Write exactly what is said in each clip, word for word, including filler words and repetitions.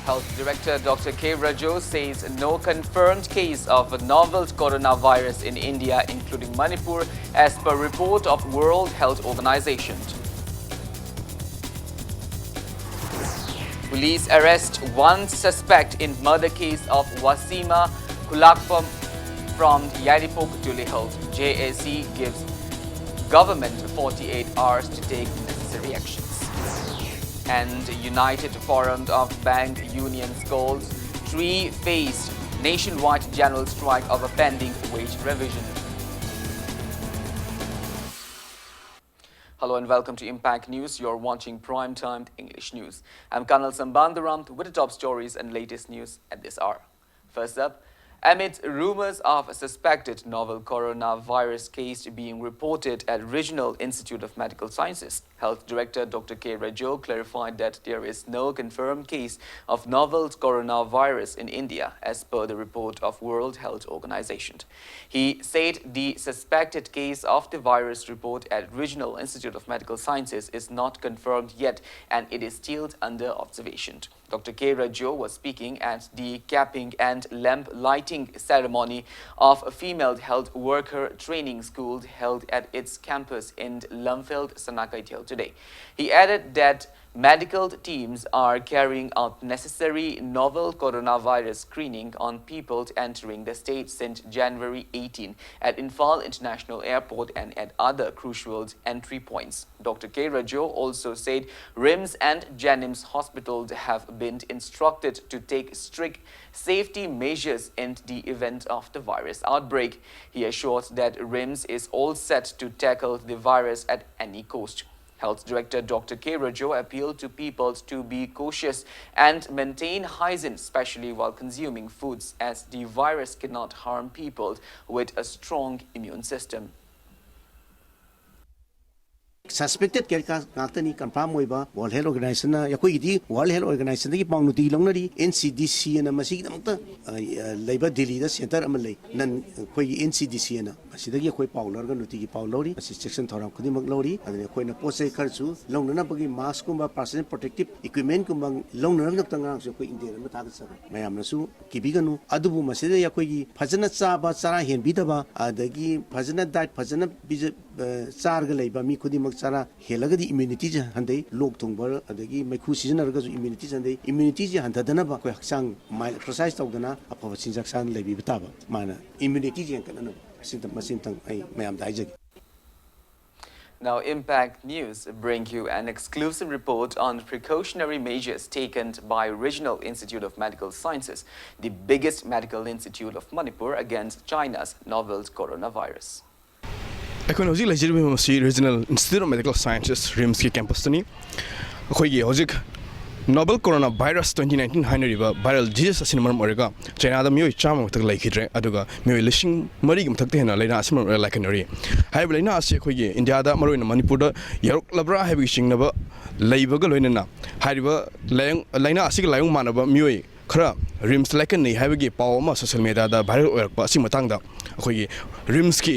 Health Director Doctor K Rajo says no confirmed case of novel coronavirus in India, including Manipur, as per report of World Health Organization. Police arrest one suspect in murder case of Wasima Kulakpam from Yairipok Duli Health. J A C gives government forty-eight hours to take necessary actions. And United Forum of Bank Unions calls three-phase nationwide general strike over pending wage revision. Hello and welcome to Impact News. You're watching Prime Time English News. I'm Colonel Sambandaram with the top stories and latest news at this hour. First up, amid rumors of a suspected novel coronavirus case being reported at Regional Institute of Medical Sciences, Health Director Doctor K Rajo clarified that there is no confirmed case of novel coronavirus in India, as per the report of World Health Organization. He said the suspected case of the virus report at Regional Institute of Medical Sciences is not confirmed yet and it is still under observation. Doctor K Rajo was speaking at the capping and lamp lighting ceremony of a female health worker training school held at its campus in Lamphelt, Sanakeithel today. He added that medical teams are carrying out necessary novel coronavirus screening on people entering the state since January eighteen at Imphal International Airport and at other crucial entry points. Doctor K Rajo also said RIMS and JNIMS hospitals have been instructed to take strict safety measures in the event of the virus outbreak. He assured that RIMS is all set to tackle the virus at any cost. Health Director Doctor K Rajo appealed to people to be cautious and maintain hygiene, especially while consuming foods, as the virus cannot harm people with a strong immune system. Suspected case ꯉꯥꯛꯇꯅꯤ confirm ꯑꯣꯏꯕ꯫ World Health Organizationꯅ ꯑꯩꯈꯣꯏꯒꯤꯗꯤ World Health Organizationꯗꯒꯤ ꯄꯥꯎꯅꯨꯇꯤ ꯂꯧꯅꯔꯤ꯫ NCDCꯅ ꯃꯁꯤꯒꯤꯗꯃꯛꯇ ꯂꯩꯕ ꯗꯤꯜꯂꯤꯗ centre ꯑꯃ ꯂꯩ꯫ ꯅꯟ ꯑꯩꯈꯣꯏꯒꯤ NCDCꯅ ꯑꯁꯤꯗꯒꯤ ꯑꯩꯈꯣꯏ ꯄꯥꯎ ꯂꯧꯔꯒ ꯅꯨꯡꯇꯤꯒꯤ ꯄꯥꯎ ꯂꯧꯔꯤ꯫ ꯃꯁꯤ ꯆꯦꯛꯁꯤꯟ ꯊꯧꯔꯥꯡ ꯈꯨꯗꯤꯡꯃꯛ ꯂꯧꯔꯤ꯫ ꯑꯗꯨꯅ ꯑꯩꯈꯣꯏꯅ ꯄꯣꯠ ꯆꯩ ꯈꯔꯁꯨ ꯂꯧꯅꯅꯕꯒꯤ mask ꯀꯨꯝꯕ personal protective equipment ꯀꯨꯝꯕ ꯂꯧꯅꯅꯕꯒꯤꯗꯃꯛꯇ ꯉꯔꯥꯡꯁꯨ ꯑꯩꯈꯣꯏ India ꯑꯃ ꯊꯥꯒꯠꯆꯔꯤ꯫ ꯃꯌꯥꯝꯅꯁꯨ ꯀꯤꯕꯤꯒꯅꯨ꯫ ꯑꯗꯨꯕꯨ ꯃꯁꯤꯗ ꯑꯩꯈꯣꯏꯒꯤ ꯐꯖꯅ ꯆꯥꯕ, ꯆꯔꯥ ꯍꯦꯟꯕꯤꯗꯕ, ꯑꯗꯒꯤ ꯐꯖꯅ diet ꯐꯖꯅ ꯄꯤꯖ-, ꯑ, ꯆꯥꯔꯒ ꯂꯩꯕ ꯃꯤ ꯈꯨꯗꯤꯡꯃꯛ ꯆꯔꯥ ꯍꯦꯜꯂꯒꯗꯤ immunity ꯁꯦ ꯍꯟꯊꯩ꯫ ꯂꯣꯛ ꯊꯨꯡꯕ ꯑꯗꯒꯤ ꯃꯩꯈꯨ ꯁꯤꯖꯤꯟꯅꯔꯒꯁꯨ immunity ꯁꯦ ꯍꯟꯊꯩ꯫ Immunity ꯁꯦ ꯍꯟꯊꯗꯅꯕ ꯑꯩꯈꯣꯏ ꯍꯛꯆꯥꯡ mild exercise ꯇꯧꯗꯅ ꯑꯐꯕ ꯆꯤꯟꯖꯥꯛ ꯆꯥꯗꯨꯅ ꯂꯩꯕꯤꯕ ꯇꯥꯕ꯫ ꯃꯥꯅ immunity ꯁꯦ ꯍꯦꯟꯒꯠꯅꯅꯕ ꯑꯁꯤꯗ, ꯃꯁꯤꯃꯇꯪ ꯑꯩ ꯃꯌꯥꯝꯗ ꯍꯥꯏꯖꯒꯦ꯫ Now, Impact News bring you an exclusive report on precautionary measures taken by Regional Institute of Medical Sciences, the biggest medical institute of Manipur, against China's novel coronavirus. ꯑꯩꯈꯣꯏꯅ ꯍꯧꯖꯤꯛ ꯂꯩꯖꯔꯤꯕ ꯃꯐꯝ ꯑꯁꯤ Regional Institute of Medical Sciences, RIMS ꯀꯤ campus ꯇꯅꯤ꯫ ꯑꯩꯈꯣꯏꯒꯤ ꯍꯧꯖꯤꯛ novel coronavirus twenty nineteen ꯍꯥꯏꯅꯔꯤꯕ viral disease ꯑꯁꯤꯅ ꯃꯔꯝ ꯑꯣꯏꯔꯒ ꯆꯥꯏꯅꯥꯗ ꯃꯤꯑꯣꯏ ꯆꯥꯝꯃ ꯃꯊꯛ ꯂꯩꯈꯤꯗ꯭ꯔꯦ, ꯑꯗꯨꯒ ꯃꯤꯑꯣꯏ ꯂꯤꯁꯤꯡ ꯃꯔꯤꯒꯤ ꯃꯊꯛꯇ ꯍꯦꯟꯅ ꯂꯥꯏꯅꯥ ꯑꯁꯤꯅ ꯃꯔꯝ ꯑꯣꯏꯔꯒ ꯂꯥꯏꯀꯠꯅꯔꯤ꯫ ꯍꯥꯏꯔꯤꯕ ꯂꯥꯏꯅꯥ ꯑꯁꯤ ꯑꯩꯈꯣꯏꯒꯤ ꯏꯟꯗꯤꯌꯥꯗ, ꯃꯔꯨꯑꯣꯏꯅ ꯃꯅꯤꯄꯨꯔꯗ ꯌꯧꯔꯛꯂꯕ꯭ꯔꯥ ꯍꯥꯏꯕꯒꯤ ꯆꯤꯡꯅꯕ ꯂꯩꯕꯒ ꯂꯣꯏꯅꯅ ꯍꯥꯏꯔꯤꯕ ꯂꯥꯏꯌꯦꯡ-, ꯂꯥꯏꯅꯥ ꯑꯁꯤꯒ ꯂꯥꯏꯑꯣꯡ ꯃꯥꯟꯅꯕ ꯃꯤꯑꯣꯏ ꯈꯔ RIMS ꯂꯥꯏꯀꯠꯅꯩ ꯍꯥꯏꯕꯒꯤ ꯄꯥꯎ ꯑꯃ social media ꯗ viral ꯑꯣꯏꯔꯛꯄ ꯑꯁꯤꯒꯤ ꯃꯇꯥꯡꯗ ꯑꯩꯈꯣꯏꯒꯤ RIMS ꯀꯤ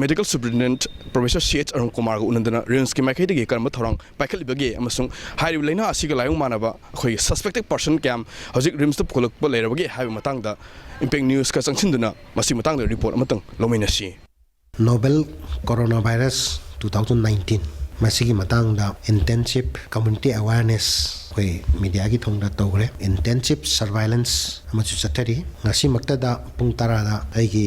Medical Superintendent Professor C H Arun Kumar ꯒ ꯎꯅꯗꯨꯅ RIMS ꯀꯤ ꯃꯥꯏꯀꯩꯗꯒꯤ ꯀꯔꯝꯕ ꯊꯧꯔꯥꯡ ꯄꯥꯏꯈꯠꯂꯤꯕꯒꯦ ꯑꯃꯁꯨꯡ ꯍꯥꯏꯔꯤꯕ ꯂꯥꯏꯅꯥ ꯑꯁꯤꯒ ꯂꯥꯏꯑꯣꯡ ꯃꯥꯟꯅꯕ ꯑꯩꯈꯣꯏꯒꯤ suspected person ꯀꯌꯥꯝ ꯍꯧꯖꯤꯛ RIMS ꯇ ꯄꯨꯈꯠꯂꯛꯄ ꯂꯩꯔꯕꯒꯦ ꯍꯥꯏꯕꯒꯤ ꯃꯇꯥꯡꯗ Impact News ꯀ ꯆꯪꯁꯤꯟꯗꯨꯅ ꯃꯁꯤꯒꯤ ꯃꯇꯥꯡꯗ report ꯑꯃꯇꯪ ꯂꯧꯃꯤꯟꯅꯁꯤ꯫ Novel coronavirus two thousand nineteen, ꯃꯁꯤꯒꯤ ꯃꯇꯥꯡꯗ intensive community awareness ꯑꯩꯈꯣꯏ media ꯒꯤ ꯊꯣꯡꯗ ꯇꯧꯈ꯭ꯔꯦ꯫ Intensive surveillance ꯑꯃꯁꯨ ꯆꯠꯊꯔꯤ꯫ ꯉꯁꯤꯃꯛꯇꯗ ꯄꯨꯡ ꯇꯔꯥꯗ ꯑꯩꯒꯤ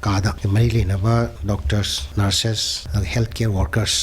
ꯀꯥꯗ ꯃꯔꯤ ꯂꯩꯅꯕ doctors, nurses, ꯑꯗꯨꯒ health care workers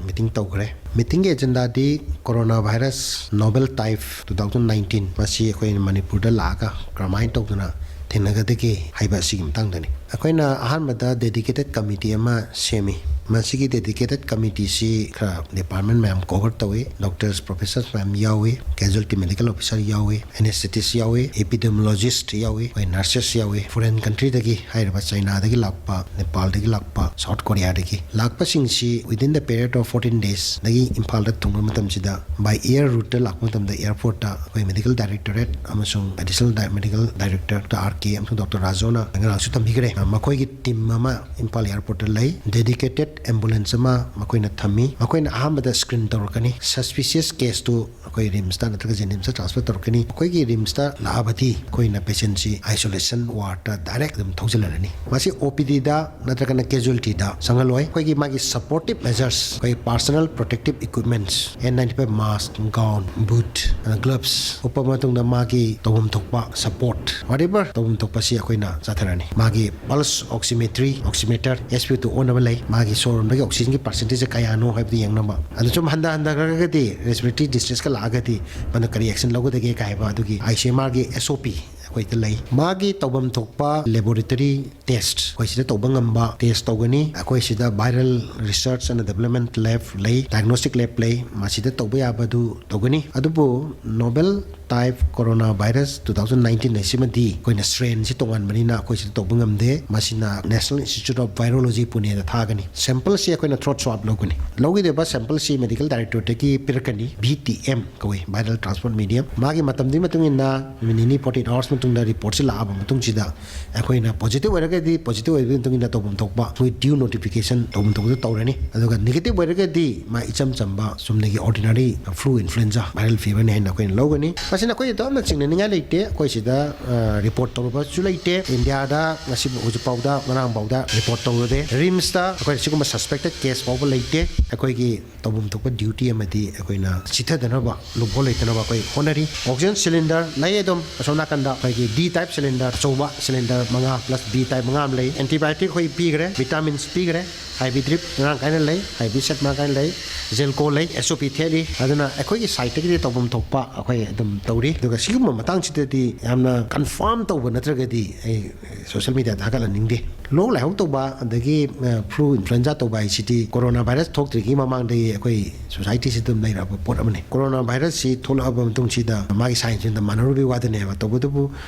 meeting ꯇꯧꯈ꯭ꯔꯦ꯫ Meeting ꯒꯤ agenda ꯗꯤ coronavirus novel type two thousand nineteen, ꯃꯁꯤ ꯑꯩꯈꯣꯏ ꯃꯅꯤꯄꯨꯔꯗ ꯂꯥꯛꯑꯒ ꯀꯔꯝꯍꯥꯏꯅ ꯇꯧꯗꯅ ꯊꯦꯡꯅꯒꯗꯒꯦ ꯍꯥꯏꯕ ꯑꯁꯤꯒꯤ ꯃꯇꯥꯡꯗꯅꯤ꯫ ꯑꯩꯈꯣꯏꯅ ꯑꯍꯥꯟꯕꯗ dedicated committee ꯑꯃ ꯁꯦꯝꯃꯤ꯫ ꯃꯁꯤꯒꯤ dedicated committee ꯁꯤ ꯈꯔ department ꯃꯌꯥꯝ cover ꯇꯧꯏ꯫ Doctors, professors ꯃꯌꯥꯝ ꯌꯥꯎꯏ, casualty medical officer ꯌꯥꯎꯏ, anesthetist ꯌꯥꯎꯏ, epidemiologist ꯌꯥꯎꯏ, ꯑꯩꯈꯣꯏ nurses ꯌꯥꯎꯏ꯫ Foreign country ꯗꯒꯤ ꯍꯥꯏꯔꯤꯕ ꯆꯥꯏꯅꯥꯗꯒꯤ ꯂꯥꯛꯄ, ꯅꯦꯄꯥꯜꯗꯒꯤ ꯂꯥꯛꯄ, South Korea ꯗꯒꯤ ꯂꯥꯛꯄꯁꯤꯡꯁꯤ within the period of fourteen days ꯗꯒꯤ ꯏꯝꯐꯥꯜꯗ ꯊꯨꯡꯕ ꯃꯇꯝꯁꯤꯗ by air route ꯇ ꯂꯥꯛꯄ ꯃꯇꯝꯗ airport ꯇ ꯑꯩꯈꯣꯏ medical directorate ꯑꯃꯁꯨꯡ additional di-, medical director Doctor R K ꯑꯃꯁꯨꯡ Doctor ꯔꯥꯖꯣꯅ ꯉꯔꯥꯡꯁꯨ ꯊꯝꯕꯤꯈ꯭ꯔꯦ꯫ ꯃꯈꯣꯏꯒꯤ ꯇꯤꯝ ꯑꯃ ꯏꯝꯐꯥꯜ ꯑꯦꯌꯥꯔꯄꯣꯔꯠꯇ ꯂꯩ, ꯗꯦꯗꯤꯀꯦꯇꯦꯠ ꯑꯦꯝꯕꯨꯂꯦꯟꯁ ꯑꯃ ꯃꯈꯣꯏꯅ ꯊꯝꯃꯤ꯫ ꯃꯈꯣꯏꯅ ꯑꯍꯥꯟꯕꯗ ꯁ꯭ꯀ꯭ꯔꯤꯟ ꯇꯧꯔꯛꯀꯅꯤ, ꯁꯁꯄꯤꯁꯤꯌꯁ ꯀꯦꯁꯇꯨ ꯑꯩꯈꯣꯏ ꯔꯤꯝꯁꯇ ꯅꯠꯇ꯭ꯔꯒ ꯖꯦꯅꯤꯝꯁꯇ ꯇ꯭ꯔꯥꯟꯁꯐꯔ ꯇꯧꯔꯛꯀꯅꯤ꯫ ꯑꯩꯈꯣꯏꯒꯤ ꯔꯤꯝꯁꯇ ꯂꯥꯛꯑꯕꯗꯤ ꯑꯩꯈꯣꯏꯅ ꯄꯦꯁꯦꯟꯁꯤ ꯑꯥꯏꯁꯣꯂꯦꯁꯟ ꯋꯥꯔꯗꯇ ꯗꯥꯏꯔꯦꯛ ꯑꯗꯨꯝ ꯊꯧꯖꯤꯜꯂꯔꯅꯤ꯫ ꯃꯁꯤ ꯑꯣ ꯄꯤ ꯗꯤꯗ ꯅꯠꯇ꯭ꯔꯒꯅ ꯀꯦꯖꯨꯋꯦꯜꯇꯤꯗ ꯆꯪꯍꯜꯂꯣꯏ꯫ ꯑꯩꯈꯣꯏꯒꯤ ꯃꯥꯒꯤ ꯁꯄꯣꯔꯇꯤꯞ ꯃꯦꯖꯔꯁ, ꯑꯩꯈꯣꯏ personal protective equipments, N ninety five mask, gown, boot, gloves ꯎꯞꯄ ꯃꯇꯨꯡꯗ ꯃꯥꯒꯤ ꯇꯧꯐꯝ ꯊꯣꯛꯄ ꯁꯄꯣꯔꯠ, ꯋꯥꯠ ꯑꯦꯚꯔ ꯇꯧꯐꯝ ꯊꯣꯛꯄꯁꯤ ꯑꯩꯈꯣꯏꯅ ꯆꯠꯊꯔꯅꯤ꯫ ꯃꯥꯒꯤ ꯄꯜꯁ ꯑꯣꯛꯁꯤꯃꯦꯇ꯭ꯔꯤ, ꯑꯣꯛꯁꯤꯃꯦꯇꯔ, ꯑꯦꯁ ꯄꯤ ꯑꯣ ꯇꯨ ꯑꯣꯟꯅꯕ ꯂꯩ꯫ ꯃꯥꯒꯤ ꯁꯣꯔ ꯍꯣꯟꯕꯒꯤ ꯑꯣꯛꯁꯤꯖꯟꯒꯤ ꯄꯥꯔꯁꯦꯟꯇꯦꯖꯁꯦ ꯀꯌꯥꯅꯣ ꯍꯥꯏꯕꯗꯨ ꯌꯦꯡꯅꯕ꯫ ꯑꯗꯨ ꯁꯨꯝ ꯍꯟꯊ ꯍꯟꯊꯈ꯭ꯔꯒꯗꯤ, ꯔꯦꯁꯄꯤꯔꯦꯇꯔꯤ ꯗꯤꯁꯇ꯭ꯔꯦꯁꯀ ꯂꯥꯛꯑꯒꯗꯤ ꯃꯗꯨ ꯀꯔꯤ ꯑꯦꯛꯁꯟ ꯂꯧꯒꯗꯒꯦ ꯀꯥꯏ ꯍꯥꯏꯕ ꯑꯗꯨꯒꯤ ꯑꯥꯏ ꯁꯤ ꯑꯦꯝ ꯑꯥꯔꯒꯤ ꯑꯦꯁ ꯑꯣ ꯄꯤ ꯑꯩꯈꯣꯏꯗ ꯂꯩ꯫ ꯃꯥꯒꯤ ꯇꯧꯐꯝ ꯊꯣꯛꯄ ꯂꯦꯕꯣꯔꯦꯇꯔꯤ ꯇꯦꯁ ꯑꯩꯈꯣꯏ ꯁꯤꯗ ꯇꯧꯕ ꯉꯝꯕ ꯇꯦꯁ ꯇꯧꯒꯅꯤ꯫ ꯑꯩꯈꯣꯏ ꯁꯤꯗ viral research and development lab ꯂꯩ, diagnostic lab ꯂꯩ, ꯃꯁꯤꯗ ꯇꯧꯕ ꯌꯥꯕꯗꯨ ꯇꯧꯒꯅꯤ꯫ ꯑꯗꯨꯕꯨ novel type coronavirus two thousand nineteen ꯍꯥꯏꯁꯤꯃꯗꯤ ꯑꯩꯈꯣꯏꯅ ꯁ꯭ꯇ꯭ꯔꯦꯟꯁꯤ ꯇꯣꯉꯥꯟꯕꯅꯤꯅ ꯑꯩꯈꯣꯏ ꯁꯤꯗ ꯇꯧꯕ ꯉꯝꯗꯦ꯫ ꯃꯁꯤꯅ National Institute of Virology ꯄꯨꯅꯦꯗ ꯊꯥꯒꯅꯤ꯫ ꯁꯦꯝꯄꯜꯁꯤ ꯑꯩꯈꯣꯏꯅ ꯊ꯭ꯔꯣꯠ ꯁ꯭ꯋꯥꯕ ꯂꯧꯒꯅꯤ꯫ ꯂꯧꯒꯗꯕ ꯁꯦꯝꯄꯜꯁꯤ ꯃꯦꯗꯤꯀꯦꯜ ꯗꯥꯏꯔꯦꯛꯇꯣꯔꯦꯠꯇꯒꯤ ꯄꯤꯔꯛꯀꯅꯤ, ꯚꯤ ꯇꯤ ꯑꯦꯝ ꯀꯧꯏ, viral transport medium꯫ ꯃꯥꯒꯤ ꯃꯇꯝꯗꯨꯒꯤ ꯃꯇꯨꯡ ꯏꯟꯅ ꯅꯨꯃꯤꯠ ꯅꯤꯅꯤ, forty eight hours ꯃꯇꯨꯡꯗ ꯔꯤꯄꯣꯔꯠꯁꯤ ꯂꯥꯛꯑꯕ ꯃꯇꯨꯡꯁꯤꯗ ꯑꯩꯈꯣꯏꯅ ꯄꯣꯖꯤꯇꯤꯚ ꯑꯣꯏꯔꯒꯗꯤ ꯄꯣꯖꯤꯇꯤꯚ ꯑꯣꯏꯕꯒꯤ ꯃꯇꯨꯡ ꯏꯟꯅ ꯇꯧꯐꯝ ꯊꯣꯛꯄ ꯑꯩꯈꯣꯏ due notification ꯇꯧꯐꯝ ꯊꯣꯛꯄꯗꯨ ꯇꯧꯔꯅꯤ꯫ ꯑꯗꯨꯒ ꯅꯦꯒꯦꯇꯤꯚ ꯑꯣꯏꯔꯒꯗꯤ ꯃꯥ ꯏꯆꯝ ꯆꯝꯕ ꯆꯨꯝꯅꯒꯤ ordinary flu influenza viral feverꯅꯤ ꯍꯥꯏꯅ ꯑꯩꯈꯣꯏꯅ ꯂꯧꯒꯅꯤ꯫ ꯃꯁꯤꯅ ꯑꯩꯈꯣꯏ ꯑꯗꯨꯝꯅ ꯆꯤꯡꯅꯅꯤꯡꯉꯥꯏ ꯂꯩꯇꯦ꯫ ꯑꯩꯈꯣꯏ ꯁꯤꯗ ꯔꯤꯄꯣꯔꯠ ꯇꯧꯔꯕꯁꯨ ꯂꯩꯇꯦ꯫ ꯏꯟꯗꯤꯌꯥꯗ ꯉꯁꯤ ꯍꯧꯖꯤꯛ ꯐꯥꯎꯗ, ꯉꯔꯥꯡ ꯐꯥꯎꯗ ꯔꯤꯄꯣꯔꯠ ꯇꯧꯔꯨꯗꯦ꯫ ꯔꯤꯝꯁꯇ ꯑꯩꯈꯣꯏ ꯁꯤꯒꯨꯝꯕ suspected case ꯐꯥꯎꯕ ꯂꯩꯇꯦ꯫ ꯑꯩꯈꯣꯏꯒꯤ ꯇꯧꯐꯝ ꯊꯣꯛꯄ ꯗ꯭ꯌꯨꯇꯤ ꯑꯃꯗꯤ ꯑꯩꯈꯣꯏꯅ ꯆꯤꯊꯗꯅꯕ, ꯂꯨꯞꯍꯣꯜ ꯂꯩꯇꯅꯕ ꯑꯩꯈꯣꯏ ꯍꯣꯠꯅꯔꯤ꯫ ꯑꯣꯛꯁꯤꯖꯟ ꯁꯤꯂꯤꯟꯗꯔ ꯂꯩ ꯑꯗꯨꯝ꯫ ꯑꯁꯣꯝ ꯅꯥꯀꯟꯗ ꯑꯩꯈꯣꯏꯒꯤ ꯗꯤ ꯇꯥꯏꯞ ꯁꯤꯂꯤꯟꯗꯔ ꯑꯆꯧꯕ ꯁꯤꯂꯤꯟꯗꯔ ꯃꯉꯥ plus ꯕꯤ ꯇꯥꯏꯞ ꯃꯉꯥ ꯑꯃ ꯂꯩ꯫ ꯑꯦꯟꯇꯤꯕꯥꯏꯑꯣꯇꯤꯛ ꯑꯩꯈꯣꯏ ꯄꯤꯈ꯭ꯔꯦ, ꯚꯤꯇꯥꯃꯤꯟꯁ ꯄꯤꯈ꯭ꯔꯦ, ꯑꯥꯏ ꯚꯤ ꯗ꯭ꯔꯤꯞ ꯃꯔꯥꯡ ꯀꯥꯏꯅ ꯂꯩ, ꯑꯥꯏ ꯚꯤ ꯁꯦꯠ ꯃꯔꯥꯡ ꯀꯥꯏꯅ ꯂꯩ, ꯖꯦꯜꯀꯣ ꯂꯩ, ꯑꯦꯁ ꯑꯣ ꯄꯤ ꯊꯦꯠꯂꯤ꯫ ꯑꯗꯨꯅ ꯑꯩꯈꯣꯏꯒꯤ ꯁꯥꯏꯠꯇꯒꯤꯗꯤ ꯇꯧꯐꯝ ꯊꯣꯛꯄ ꯑꯩꯈꯣꯏ ꯑꯗꯨꯝ ꯇꯧꯔꯤ꯫ ꯑꯗꯨꯒ ꯁꯤꯒꯨꯝꯕ ꯃꯇꯥꯡꯁꯤꯗꯗꯤ ꯌꯥꯝꯅ ꯀꯟꯐꯥꯔꯝ ꯇꯧꯕ ꯅꯠꯇ꯭ꯔꯒꯗꯤ ꯑꯩ ꯁꯣꯁꯤꯌꯦꯜ ꯃꯤꯗꯤꯌꯥꯗ ꯊꯥꯒꯠꯍꯟꯅꯤꯡꯗꯦ꯫ ꯂꯣꯛ ꯂꯥꯏꯍꯧ ꯇꯧꯕ ꯑꯗꯒꯤ ꯐ꯭ꯂꯨ ꯏꯟꯐ꯭ꯂꯨꯑꯦꯟꯖꯥ ꯇꯧꯕ ꯍꯥꯏꯁꯤꯗꯤ ꯀꯣꯔꯣꯅꯥ ꯚꯥꯏꯔꯁ ꯊꯣꯛꯇ꯭ꯔꯤꯉꯩ ꯃꯃꯥꯡꯗꯒꯤ ꯑꯩꯈꯣꯏ ꯁꯣꯁꯥꯏꯇꯤꯁꯤꯗ ꯑꯗꯨꯝ ꯂꯩꯔꯛꯑꯕ ꯄꯣꯠ ꯑꯃꯅꯤ꯫ ꯀꯣꯔꯣꯅꯥ ꯚꯥꯏꯔꯁꯁꯤ ꯊꯣꯛꯂꯛꯑꯕ ꯃꯇꯨꯡꯁꯤꯗ ꯃꯥꯒꯤ ꯁꯥꯏꯟꯁꯤꯗ ꯃꯥꯟꯅꯔꯨꯕꯒꯤ ꯋꯥꯗꯅꯦꯕ꯫ ꯇꯧꯕꯇꯕꯨ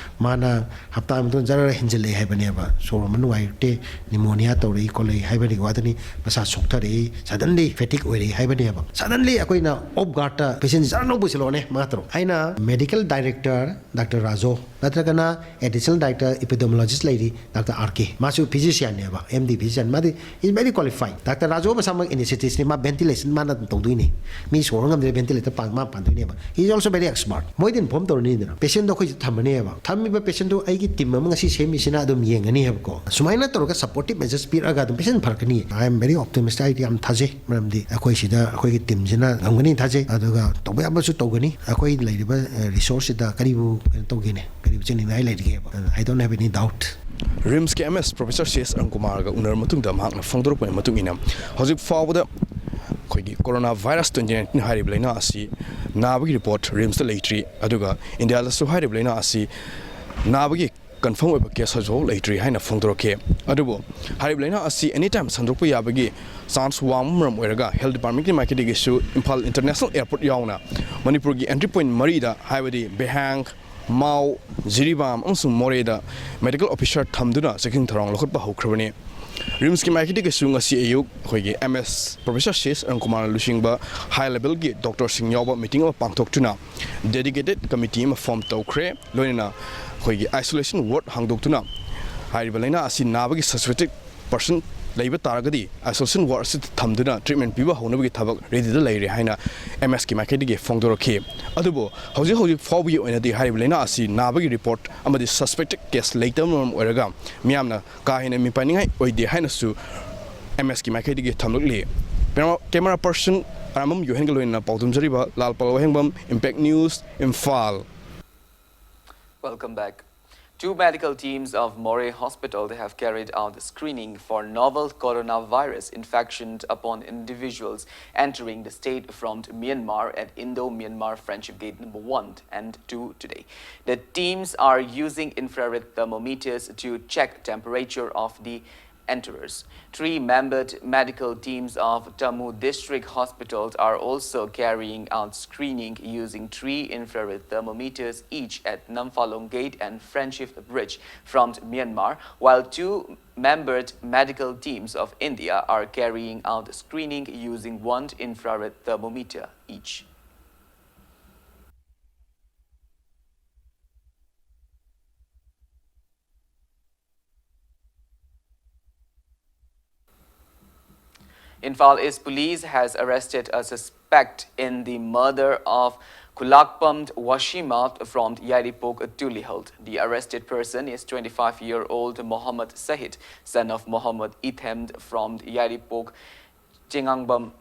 ꯃꯥꯅ ꯍꯞꯇꯥ ꯃꯇꯨꯡ ꯖꯔ ꯍꯦꯟꯖꯜꯂꯛꯑꯦ ꯍꯥꯏꯕꯅꯦꯕ꯫ ꯁꯣꯔ ꯍꯣꯟꯕ ꯅꯨꯡꯉꯥꯏꯔꯛꯇꯦ, ꯅꯤꯃꯣꯅꯤꯌꯥ ꯇꯧꯔꯛꯏ ꯈꯣꯠꯂꯛꯏ ꯍꯥꯏꯕꯒꯤ ꯋꯥꯗꯅꯤ꯫ ꯃꯁꯥ ꯁꯣꯛꯊꯔꯛꯏ, ꯁꯗꯟꯂꯤ ꯐꯦꯇꯤꯛ ꯑꯣꯏꯔꯛꯏ ꯍꯥꯏꯕꯅꯦꯕ꯫ ꯁꯗꯟꯂꯤ ꯑꯩꯈꯣꯏꯅ ꯑꯣꯐ ꯒꯥꯔꯗꯇ ꯄꯦꯁꯦꯟ ꯖꯔ ꯂꯧꯕ ꯄꯨꯁꯤꯜꯂꯛꯑꯣꯅꯦ, ꯃꯉꯥ ꯇꯔꯨꯛ꯫ ꯑꯩꯅ ꯃꯦꯗꯤꯀꯦꯜ ꯗꯥꯏꯔꯦꯛꯇꯔ ꯗꯥꯛꯇꯔ ꯔꯥꯖꯣ ꯅꯠꯇ꯭ꯔꯒꯅ ꯑꯦꯗꯤꯁꯅꯦꯜ ꯗꯥꯏꯔꯦꯛꯇꯔ ꯏꯄꯤꯗꯦꯃꯣꯂꯣꯖꯤꯁ ꯂꯩꯔꯤ ꯗꯥꯛꯇꯔ ꯑꯥꯔ ꯀꯦ, ꯃꯥꯁꯨ ꯐꯤꯖꯤꯁꯤꯌꯥꯟꯅꯦꯕ, ꯑꯦꯝ ꯗꯤ ꯐꯤꯖꯤꯁꯤꯌꯥꯟ, ꯃꯥꯗꯤ is very qualified꯫ ꯗꯥꯛꯇꯔ ꯔꯥꯖꯣ ꯃꯁꯥꯃꯛ ꯑꯦꯅꯦꯁꯊꯦꯇꯤꯁ꯭ꯠꯅꯤ, ꯃꯥ ꯚꯦꯟꯇꯤꯂꯦꯁꯟ ꯃꯥꯅ ꯑꯗꯨꯝ ꯇꯧꯗꯣꯏꯅꯤ꯫ ꯃꯤ ꯁꯣꯔ ꯍꯣꯟ ꯉꯝꯗ꯭ꯔꯦ, ꯚꯦꯟꯇꯤꯂꯦꯇꯔ ꯄꯥꯟ-, ꯃꯥ ꯄꯥꯟꯗꯣꯏꯅꯦꯕ꯫ He is also very expert꯫ ꯃꯣꯏꯗ ꯏꯟꯐꯣꯔꯝ ꯇꯧꯔꯅꯤꯗꯅ ꯄꯦꯁꯦꯟꯗꯣ ꯑꯩꯈꯣꯏꯁꯤꯗ ꯊꯝꯃꯅꯦꯕ꯫ ꯊꯝꯃꯤꯕ ꯄꯦꯁꯦꯟꯗꯣ ꯑꯩꯒꯤ ꯇꯤꯝ ꯑꯃ ꯉꯁꯤ ꯁꯦꯝꯃꯤꯁꯤꯅ ꯑꯗꯨꯝ ꯌꯦꯡꯒꯅꯤ ꯍꯥꯏꯕꯀꯣ꯫ ꯁꯨꯃꯥꯏꯅ ꯇꯧꯔꯒ ꯁꯄꯣꯔꯇꯤꯞ ꯃꯦꯖꯔꯁ ꯄꯤꯔꯛꯑꯒ ꯑꯗꯨꯝ patient ꯐꯔꯛꯀꯅꯤ꯫ I am very optimistic, ꯑꯩꯗꯤ ꯌꯥꯝ ꯊꯥꯖꯩ꯫ ꯃꯔꯝꯗꯤ ꯑꯩꯈꯣꯏ ꯁꯤꯗ ꯑꯩꯈꯣꯏꯒꯤ ꯇꯤꯝꯁꯤꯅ ꯉꯝꯒꯅꯤ ꯊꯥꯖꯩ꯫ ꯑꯗꯨꯒ ꯇꯧꯕ ꯌꯥꯕꯁꯨ ꯇꯧꯒꯅꯤ꯫ ꯑꯩꯈꯣꯏ ꯂꯩꯔꯤꯕ, ꯑ, ꯔꯤꯁꯣꯔꯁꯁꯤꯗ ꯀꯔꯤꯕꯨ ꯀꯩꯅꯣ ꯇꯧꯒꯦꯅꯦ, ꯀꯔꯤꯕꯨ ꯆꯦꯟꯅꯤꯡꯉꯥꯏ ꯂꯩꯔꯤꯒꯦꯕ? ꯑꯗꯨꯅ I don't have any doubt꯫ ꯔꯤꯝꯁꯀꯤ M S professor C S Arun ꯀꯨꯃꯥꯔꯒ ꯎꯅꯔꯕ ꯃꯇꯨꯡꯗ ꯃꯍꯥꯛꯅ ꯐꯣꯡꯗꯣꯔꯛꯄꯒꯤ ꯃꯇꯨꯡ ꯏꯟꯅ, ꯍꯧꯖꯤꯛ ꯐꯥꯎꯕꯗ ꯑꯩꯈꯣꯏꯒꯤ ꯀꯣꯔꯣꯅꯥ ꯚꯥꯏꯔꯁ ꯇ꯭ꯋꯦꯟꯇꯤ ꯅꯥꯏꯟꯇꯤꯟ ꯍꯥꯏꯔꯤꯕ ꯂꯥꯏꯅꯥ ꯑꯁꯤ ꯅꯥꯕꯒꯤ ꯔꯤꯄꯣꯔꯠ ꯔꯤꯝꯁꯇ ꯂꯩꯇ꯭ꯔꯤ꯫ ꯑꯗꯨꯒ ꯏꯟꯗꯤꯌꯥꯗꯁꯨ ꯍꯥꯏꯔꯤꯕ ꯂꯥꯏꯅꯥ ꯑꯁꯤ ꯅꯥꯕꯒꯤ ꯀꯟꯐꯥꯔꯝ ꯑꯣꯏꯕ ꯀꯦꯁ ꯍꯧꯖꯤꯛꯐꯥꯎ ꯂꯩꯇ꯭ꯔꯤ ꯍꯥꯏꯅ ꯐꯣꯡꯗꯣꯔꯛꯈꯤ꯫ ꯑꯗꯨꯕꯨ ꯍꯥꯏꯔꯤꯕ ꯂꯥꯏꯅꯥ ꯑꯁꯤ ꯑꯦꯅꯤ ꯇꯥꯏꯝ ꯁꯟꯗꯣꯛꯄ ꯌꯥꯕꯒꯤ ꯆꯥꯟꯁ ꯋꯥꯡꯕ ꯃꯔꯝ ꯑꯣꯏꯔꯒ ꯍꯦꯜꯊ ꯗꯤꯄꯥꯔꯠꯃꯦꯟꯠꯀꯤ ꯃꯥꯏꯀꯩꯗꯒꯤꯁꯨ ꯏꯝꯐꯥꯜ ꯏꯟꯇꯔꯅꯦꯁꯅꯦꯜ ꯑꯦꯌꯔꯄꯣꯔꯠ ꯌꯥꯎꯅ ꯃꯅꯤꯄꯨꯔꯒꯤ ꯑꯦꯟꯇ꯭ꯔꯤ ꯄꯣꯏꯟꯠ ꯃꯔꯤꯗ, ꯍꯥꯏꯕꯗꯤ ꯕꯦꯍꯥꯡ, ꯃꯥꯎ, ꯖꯤꯔꯤꯕꯥꯝ ꯑꯃꯁꯨꯡ ꯃꯣꯔꯦꯗ ꯃꯦꯗꯤꯀꯦꯜ ꯑꯣꯐꯤꯁꯔ ꯊꯝꯗꯨꯅ ꯆꯦꯛꯁꯤꯟ ꯊꯧꯔꯥꯡ ꯂꯧꯈꯠꯄ ꯍꯧꯈ꯭ꯔꯕꯅꯤ꯫ ꯔꯤꯝꯁꯀꯤ ꯃꯥꯏꯀꯩꯗꯒꯤꯁꯨ ꯉꯁꯤ ꯑꯌꯨꯛ ꯑꯩꯈꯣꯏꯒꯤ M S professor C S Arun ꯀꯨꯃꯥꯔꯅ ꯂꯨꯆꯤꯡꯕ ꯍꯥꯏ ꯂꯦꯚꯦꯜꯒꯤ ꯗꯣꯛꯇꯔꯁꯤꯡ ꯌꯥꯎꯕ ꯃꯤꯇꯤꯡ ꯑꯃ ꯄꯥꯡꯊꯣꯛꯇꯨꯅ ꯗꯦꯗꯤꯀꯦꯇꯦꯗ ꯀꯃꯤꯇꯤ ꯑꯃ ꯐꯣꯔꯝ ꯇꯧꯈ꯭ꯔꯦ꯫ ꯂꯣꯏꯅꯅ ꯑꯩꯈꯣꯏꯒꯤ ꯑꯥꯏꯁꯣꯂꯦꯁꯟ ꯋꯥꯔꯗ ꯍꯥꯡꯗꯣꯛꯇꯨꯅ ꯍꯥꯏꯔꯤꯕ ꯂꯥꯏꯅꯥ ꯑꯁꯤ ꯅꯥꯕꯒꯤ ꯁꯁꯄꯦꯛꯇꯦꯗ ꯄꯔꯁꯟ ꯂꯩꯕ ꯇꯥꯔꯒꯗꯤ ꯑꯥꯏꯁꯣꯂꯦꯁꯟ ꯋꯥꯔꯗ ꯑꯁꯤꯗ ꯊꯝꯗꯨꯅ ꯇ꯭ꯔꯤꯠꯃꯦꯟ ꯄꯤꯕ ꯍꯧꯅꯕꯒꯤ ꯊꯕꯛ ꯔꯦꯗꯤꯗ ꯂꯩꯔꯦ ꯍꯥꯏꯅ ꯑꯦꯝ ꯑꯦꯁꯀꯤ ꯃꯥꯏꯀꯩꯗꯒꯤ ꯐꯣꯡꯗꯣꯔꯛꯈꯤ꯫ ꯑꯗꯨꯕꯨ ꯍꯧꯖꯤꯛ ꯍꯧꯖꯤꯛ ꯐꯥꯎꯕꯒꯤ ꯑꯣꯏꯅꯗꯤ ꯍꯥꯏꯔꯤꯕ ꯂꯥꯏꯅꯥ ꯑꯁꯤ ꯅꯥꯕꯒꯤ ꯔꯤꯄꯣꯔꯠ ꯑꯃꯗꯤ ꯁꯁꯄꯦꯛꯇꯦꯗ ꯀꯦꯁ ꯂꯩꯇꯕꯅ ꯃꯔꯝ ꯑꯣꯏꯔꯒ ꯃꯤꯌꯥꯝꯅ ꯀꯥ ꯍꯦꯟꯅ ꯃꯤꯄꯥꯏꯅꯤꯡꯉꯥꯏ ꯑꯣꯏꯗꯦ ꯍꯥꯏꯅꯁꯨ ꯑꯦꯝ ꯑꯦꯁꯀꯤ ꯃꯥꯏꯀꯩꯗꯒꯤ ꯊꯝꯂꯛꯂꯤ꯫ ꯀꯦꯃꯦꯔꯥ ꯄꯔꯁꯟ ꯑꯔꯥꯝꯕꯝ ꯌꯣꯍꯦꯟꯒ ꯂꯣꯏꯅꯅ ꯄꯥꯎꯗꯝꯖꯔꯤꯕ ꯂꯥꯜ ꯄꯥꯜ ꯋꯥꯍꯦꯡꯕꯝ, Impact News, Imphal. Welcome back. Two medical teams of Moreh Hospital have carried out screening for novel coronavirus infection upon individuals entering the state from Myanmar at Indo-Myanmar Friendship Gate number one and two today. The teams are using infrared thermometers to check temperature of the enterers. Three membered medical teams of Tamu District Hospitals are also carrying out screening using three infrared thermometers each at Namfalong Gate and Friendship Bridge from Myanmar, while two membered medical teams of India are carrying out screening using one infrared thermometer each. Imphal East Police has arrested a suspect in the murder of Kulakpam Washima from Yairipok Tulihal. The arrested person is twenty-five-year-old Mohammad Sahid, son of Mohammad Ithem from Yairipok Chengangbam,